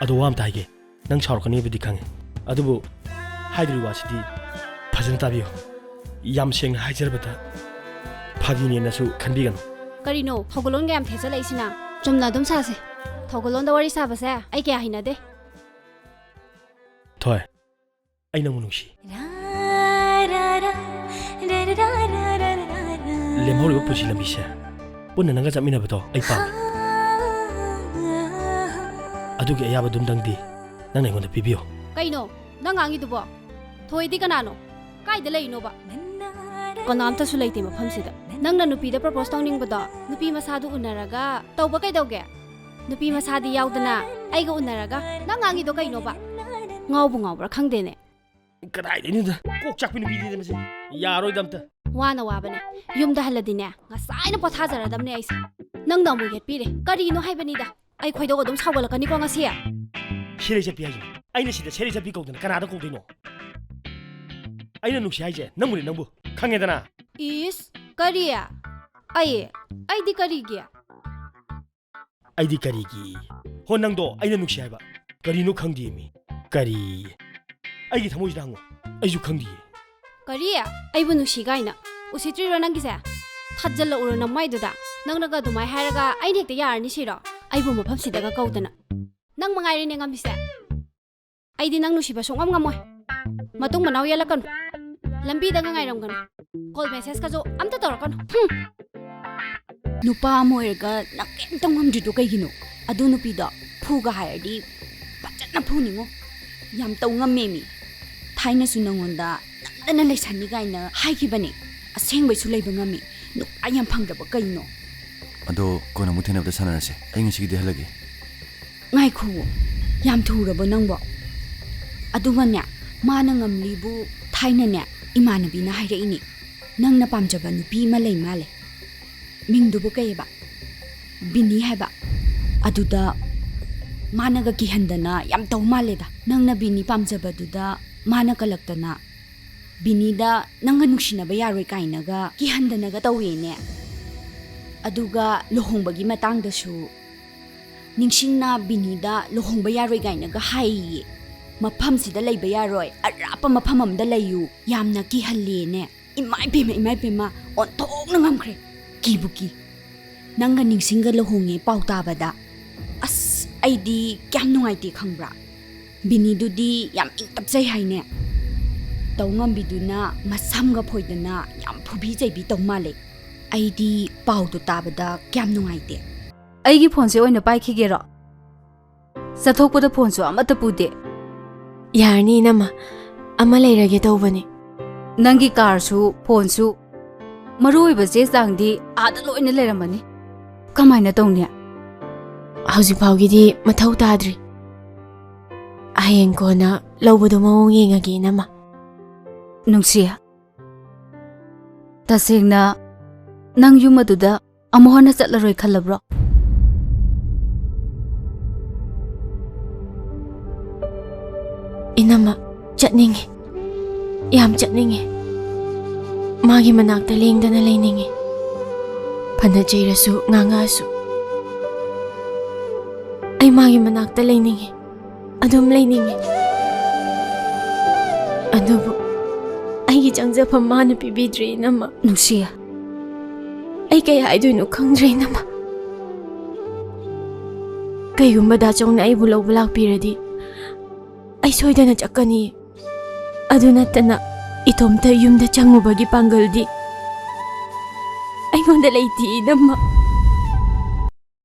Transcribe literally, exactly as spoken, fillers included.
ꯑꯗꯣ ꯋꯥ ꯑꯝꯇ ꯍꯥꯏꯒꯦ, ꯅꯪ ꯁꯥꯎꯔꯛꯀꯅꯤꯕꯨꯗꯤ ꯈꯪꯉꯦ, ꯑꯗꯨꯕꯨ ꯍꯥꯏꯗꯣꯔꯤꯕ ꯋꯥꯁꯤꯗꯤ ꯐꯖꯅ ꯇꯥꯕꯤꯌꯨ꯫ ꯌꯥꯝ ꯁꯦꯡꯅ ꯍꯥꯏꯖꯔꯕꯗ ꯐꯥꯒꯤꯅꯦꯅꯁꯨ ꯈꯟꯕꯤꯒꯅꯨ꯫ ꯀꯔꯤꯅꯣ ꯊꯧꯒꯜꯂꯣꯟꯒ ꯌꯥꯝ ꯊꯦꯠꯆꯜꯂꯛꯏꯁꯤꯅ? ꯆꯨꯝꯅ ꯑꯗꯨꯝ ꯁꯥꯁꯦ꯫ ꯊꯧꯒꯜꯂꯣꯟꯗ ꯋꯥꯔꯤ ꯁꯥꯕꯁꯦ ꯑꯩ ꯀꯌꯥ ꯍꯩꯅꯗꯦ꯫ ꯊꯣꯏ, ꯑꯩ ꯅꯪꯕꯨ ꯅꯨꯡꯁꯤ꯫ ꯂꯦꯝꯍꯧꯔꯤꯕ ꯄꯨꯟꯁꯤ ꯂꯝꯕꯤꯁꯦ ꯄꯨꯟꯅ ꯅꯪꯒ ꯆꯠꯃꯤꯟꯅꯕꯗꯣ ꯑꯩ ꯄꯥꯝꯃꯤ꯫ ꯑꯗꯨꯒꯤ ꯑꯌꯥꯕꯗꯨꯝꯗꯪꯗꯤ ꯅꯪꯅ ꯑꯩꯉꯣꯟꯗ ꯄꯤꯕꯤꯌꯨ꯫ ꯀꯩꯅꯣ ꯅꯪ ꯉꯥꯡꯉꯤꯗꯨꯕꯣ? ꯊꯣꯏꯗꯤ ꯀꯅꯥꯅꯣ? ꯀꯥꯏꯗ ꯂꯩꯔꯤꯅꯣꯕ? ꯀꯅꯥꯝꯇꯁꯨ ꯂꯩꯇꯦ ꯃꯐꯝꯁꯤꯗ꯫ ꯅꯪꯅ ꯅꯨꯄꯤꯗ propose ꯇꯧꯅꯤꯡꯕꯗꯣ ꯅꯨꯄꯤ ꯃꯁꯥꯗꯨ ꯎꯅꯔꯒ ꯇꯧꯕ ꯀꯩꯗꯧꯒꯦ? ꯅꯨꯄꯤ ꯃꯁꯥꯗꯤ ꯌꯥꯎꯗꯅ ꯑꯩꯒ ꯎꯅꯔꯒ ꯅꯪ ꯉꯥꯡꯉꯤꯗꯣ ꯀꯩꯅꯣꯕ? ꯉꯥꯎꯕꯨ ꯉꯥꯎꯕ꯭ꯔꯥ ꯈꯪꯗꯦꯅꯦ꯫ ꯀꯗꯥꯏꯗꯩꯅꯣꯗ, ꯀꯣꯛ ꯆꯥꯛꯄꯤ ꯅꯨꯄꯤꯅꯤꯗ ꯃꯁꯤ꯫ ꯌꯥꯔꯣꯏꯗ ꯑꯝꯇ꯫ ꯋꯥꯅ ꯋꯥꯕꯅꯦ꯫ ꯌꯨꯝꯗ ꯍꯜꯂꯗꯤꯅꯦ, ꯉꯁꯥꯏꯅ ꯄꯣꯊꯥꯖꯔꯗꯕꯅꯦ ꯑꯩꯁꯦ꯫ ꯅꯪꯅ ꯑꯃꯨꯛ ꯌꯦꯠꯄꯤꯔꯦ꯫ ꯀꯔꯤꯅꯣ ꯍꯥꯏꯕꯅꯤꯗ? ꯑꯩ ꯈꯣꯏꯗꯧ ꯑꯗꯨꯝ ꯁꯥꯎꯒꯠꯂꯛꯀꯅꯤꯀꯣ ꯉꯁꯤ꯫ ꯁꯦꯔꯩ ꯆꯠꯄꯤ ꯍꯥꯏꯁꯤꯅꯦ꯫ ꯑꯩꯅ ꯁꯤꯗ ꯁꯦꯔꯩ ꯆꯠꯄꯤ ꯀꯧꯗꯅ ꯀꯅꯥꯗ ꯀꯧꯗꯣꯏꯅꯣ? ꯑꯩꯅ ꯅꯨꯡꯁꯤ ꯍꯥꯏꯁꯦ ꯅꯪꯕꯨꯅꯦ, ꯅꯪꯕꯨ꯫ ꯈꯪꯉꯦꯗꯅ? ꯏꯁ, ꯀꯔꯤ? ꯑꯩ? ꯑꯩꯗꯤ ꯀꯔꯤꯒꯤ? ꯑꯩꯗꯤ ꯀꯔꯤꯒꯤ? ꯍꯣ, ꯅꯪꯗꯣ ꯑꯩꯅ ꯅꯨꯡꯁꯤ ꯍꯥꯏꯕ ꯀꯔꯤꯅꯣ ꯈꯪꯗꯦꯃꯤ꯫ ꯀꯔꯤ? ꯑꯩꯒꯤ ꯊꯃꯣꯏꯁꯤꯗ ꯍꯪꯉꯣ, ꯑꯩꯁꯨ ꯈꯪꯗꯤꯌꯦ꯫ ꯀꯔꯤ? ꯑꯩꯕꯨ ꯅꯨꯡꯁꯤ ꯀꯥꯏꯅ? ꯎꯁꯤꯠꯇ꯭ꯔꯤꯔꯣ ꯅꯪꯒꯤꯁꯦ? ꯊꯥꯖꯤꯜꯂꯛꯎꯔꯣ ꯅꯃꯥꯏꯗꯨꯗ? ꯅꯪꯅꯒ ꯑꯗꯨꯃꯥꯏ ꯍꯥꯏꯔꯒ ꯑꯩꯅ ꯍꯦꯛꯇ ꯌꯥꯔꯅꯤ ꯁꯤꯔꯣ? ꯑꯩꯕꯨ ꯃꯐꯝꯁꯤꯗꯒ ꯀꯧꯗꯅ꯫ ꯅꯪ ꯃꯉꯥꯏꯔꯦꯅꯦ ꯉꯝꯃꯤꯁꯦ꯫ ꯑꯩꯗꯤ ꯅꯪ ꯅꯨꯡꯁꯤꯕ ꯁꯨꯡꯉꯝ ꯉꯝꯃꯣꯏ꯫ ꯃꯇꯨꯡ ꯃꯅꯥꯎ ꯌꯦꯜꯂꯛꯀꯅꯨ꯫ ꯂꯝꯕꯤꯗꯒ ꯉꯥꯏꯔꯝꯒꯅꯨ꯫ Call messageꯀꯁꯨ ꯑꯝꯇ ꯇꯧꯔꯛꯀꯅꯨ꯫ ꯍꯨꯝ! ꯅꯨꯄꯥ ꯑꯃ ꯑꯣꯏꯔꯒ ꯅꯪ ꯀꯩꯝꯇ ꯉꯝꯗ꯭ꯔꯤꯗꯣ ꯀꯩꯒꯤꯅꯣ? ꯑꯗꯨ ꯅꯨꯄꯤꯗꯣ ꯐꯨꯒ ꯍꯥꯏꯔꯗꯤ ꯐꯖꯅ ꯐꯨꯅꯤꯉꯣ꯫ ꯌꯥꯝ ꯇꯧ ꯉꯝꯃꯦꯃꯤ꯫ ꯊꯥꯏꯅꯁꯨ ꯅꯪꯉꯣꯟꯗ ꯅꯝꯗꯅ ꯂꯩꯁꯟꯅꯤ ꯀꯥꯏꯅ ꯍꯥꯏꯈꯤꯕꯅꯦ꯫ ꯑꯁꯦꯡꯕꯩꯁꯨ ꯂꯩꯕ ꯉꯝꯃꯤ꯫ ꯅꯨꯄꯥ ꯌꯥꯝ ꯐꯪꯗ꯭ꯔꯕ ꯀꯩꯅꯣ? ꯑꯗꯣ ꯀꯣꯟꯅ ꯑꯃꯨꯛ ꯊꯦꯡꯅꯕꯗ ꯁꯥꯟꯅꯔꯁꯦ꯫ ꯑꯩ ꯉꯁꯤꯒꯤꯗꯤ ꯍꯜꯂꯒꯦ꯫ ꯉꯥꯏꯈꯨꯑꯣ, ꯌꯥꯝ ꯊꯨꯔꯕꯣ ꯅꯪꯕꯣ? ꯑꯗꯨꯒꯅꯦ, ꯃꯥꯅ ꯉꯝꯂꯤꯕꯨ ꯊꯥꯏꯅꯅꯦ, ꯏꯃꯥꯟꯅꯕꯤꯅ ꯍꯥꯏꯔꯛꯏꯅꯦ, ꯅꯪꯅ ꯄꯥꯝꯖꯕ ꯅꯨꯄꯤ ꯑꯃ ꯂꯩ ꯃꯥꯜꯂꯦ꯫ ꯃꯤꯡꯗꯨꯕꯨ ꯀꯩꯑꯕ? ꯕꯤꯅꯤ ꯍꯥꯏꯕ꯫ ꯑꯗꯨꯗ ꯃꯥꯅꯒ ꯀꯤꯍꯟꯗꯅ ꯌꯥꯝ ꯇꯧ ꯃꯥꯜꯂꯦꯗ꯫ ꯅꯪꯅ ꯕꯤꯅꯤ ꯄꯥꯝꯖꯕꯗꯨꯗ ꯃꯥꯅ ꯀꯜꯂꯛꯇꯅ ꯕꯤꯅꯤꯗ ꯅꯪꯒ ꯅꯨꯡꯁꯤꯅꯕ ꯌꯥꯔꯣꯏ ꯀꯥꯏꯅꯒ ꯀꯤꯍꯟꯗꯅꯒ ꯇꯧꯋꯦꯅꯦ꯫ ꯑꯗꯨꯒ ꯂꯨꯍꯣꯡꯕꯒꯤ ꯃꯇꯥꯡꯗꯁꯨ ꯅꯤꯡꯁꯤꯡꯅ ꯕꯤꯅꯤꯗ ꯂꯨꯍꯣꯡꯕ ꯌꯥꯔꯣꯏ ꯀꯥꯏꯅꯒ ꯍꯥꯏꯌꯦ꯫ "ꯃꯐꯝꯁꯤꯗ ꯂꯩꯕ ꯌꯥꯔꯣꯏ, ꯑꯔꯥꯞꯄ ꯃꯐꯝ ꯑꯝꯗ ꯂꯩꯌꯨ, ꯌꯥꯝꯅ ꯀꯤꯍꯜꯂꯦꯅꯦ꯫ ꯏꯃꯥ ꯏꯄꯦꯝꯃ, ꯏꯃꯥ ꯏꯄꯦꯝꯃ, ꯑꯣꯟꯊꯣꯛꯅ ꯉꯝꯈ꯭ꯔꯦ꯫ ꯀꯤꯕꯨ ꯀꯤ꯫ ꯅꯪꯒ ꯅꯤꯡꯁꯤꯡꯒ ꯂꯨꯍꯣꯡꯉꯦ ꯄꯥꯎ ꯇꯥꯕꯗ꯫ ꯑꯁ, ꯑꯩꯗꯤ ꯀꯌꯥꯝ ꯅꯨꯡꯉꯥꯏꯇꯦ ꯈꯪꯕ꯭ꯔꯥ? ꯕꯤꯅꯤꯗꯨꯗꯤ ꯌꯥꯝ ꯏꯪ ꯇꯞꯆꯩ ꯍꯥꯏꯅꯦ꯫ ꯇꯧ ꯉꯝꯕꯤꯗꯨꯅ ꯃꯁꯝꯒ ꯐꯣꯏꯗꯅ ꯌꯥꯝ ꯐꯨꯕꯤ ꯆꯩꯕꯤ ꯇꯧ ꯃꯥꯜꯂꯦ꯫ ꯑꯩꯗꯤ ꯄꯥꯎꯗꯣ ꯇꯥꯕꯗ ꯀꯌꯥꯝ ꯅꯨꯡꯉꯥꯏꯇꯦ꯫ ꯑꯩꯒꯤ ꯐꯣꯟꯁꯦ ꯑꯣꯏꯅ ꯄꯥꯏꯈꯤꯒꯦꯔꯣ? ꯆꯠꯊꯣꯛꯄꯗ ꯐꯣꯟꯁꯨ ꯑꯃꯠꯇ ꯄꯨꯗꯦ꯫ ꯌꯥꯔꯅꯤ ꯏꯅꯝꯃ, ꯑꯃ ꯂꯩꯔꯒꯦ ꯇꯧꯕꯅꯦ꯫ ꯅꯪꯒꯤ ꯀꯥꯔꯁꯨ ꯐꯣꯟꯁꯨ, ꯃꯔꯨ ꯑꯣꯏꯕ ꯆꯦ ꯆꯥꯡꯗꯤ ꯑꯥꯗ ꯂꯣꯏꯅ ꯂꯩꯔꯝꯃꯅꯤ꯫ ꯀꯃꯥꯏꯅ ꯇꯧꯅꯤ? ꯍꯧꯖꯤꯛ ꯐꯥꯎꯒꯤꯗꯤ ꯃꯊꯧ ꯇꯥꯗ꯭ꯔꯤ꯫ ꯍꯌꯦꯡ ꯀꯣꯟꯅ ꯂꯧꯕꯗꯣ ꯃꯑꯣꯡ ꯌꯦꯡꯉꯒꯦ ꯏꯅꯝꯃ꯫ ꯅꯨꯡꯁꯤ, ꯇꯁꯦꯡꯅ ꯅꯪ ꯌꯨꯝ ꯑꯗꯨꯗ ꯑꯃꯨꯛ ꯍꯟꯅ ꯆꯠꯂꯔꯣꯏ ꯈꯜꯂꯕ꯭ꯔꯣ? ꯏꯅꯝꯃ, ꯆꯠꯅꯤꯡꯉꯤ꯫ ꯌꯥꯝ ꯆꯠꯅꯤꯡꯉꯤ꯫ ꯃꯥꯒꯤ ꯃꯅꯥꯛꯇ ꯂꯦꯡꯗꯅ ꯂꯩꯅꯤꯡꯉꯤ꯫ ꯐꯅ ꯆꯩꯔꯁꯨ, ꯉꯥꯡꯉꯛꯑꯁꯨ, ꯑꯩ ꯃꯥꯒꯤ ꯃꯅꯥꯛꯇ ꯂꯩꯅꯤꯡꯉꯤ꯫ ꯑꯗꯨꯝ ꯂꯩꯅꯤꯡꯉꯤ꯫ ꯑꯗꯨꯕꯨ ꯑꯩꯒꯤ ꯆꯪꯖꯐꯝ ꯃꯥꯅ ꯄꯤꯕꯤꯗ꯭ꯔꯦ, ꯏꯅꯝꯃ꯫ ꯅꯨꯡꯁꯤ꯫ ꯑꯩ ꯀꯩ ꯍꯥꯏꯗꯣꯏꯅꯣ ꯈꯪꯗ꯭ꯔꯦ, ꯏꯅꯝꯃ꯫ ꯀꯩꯒꯨꯝꯕ ꯗꯥ ꯆꯧꯅ ꯑꯩꯕꯨ ꯂꯧꯕ ꯂꯥꯛꯄꯤꯔꯗꯤ, ꯑꯩ ꯁꯣꯏꯗꯅ ꯆꯠꯀꯅꯤ꯫ ꯑꯗꯨ ꯅꯠꯇꯅ ꯏꯇꯣꯝꯇ ꯌꯨꯝꯗ ꯆꯪꯉꯨꯕꯒꯤ ꯄꯥꯡꯒꯜꯗꯤ ꯑꯩꯉꯣꯟꯗ ꯂꯩꯇꯦ, ꯏꯅꯝꯃ꯫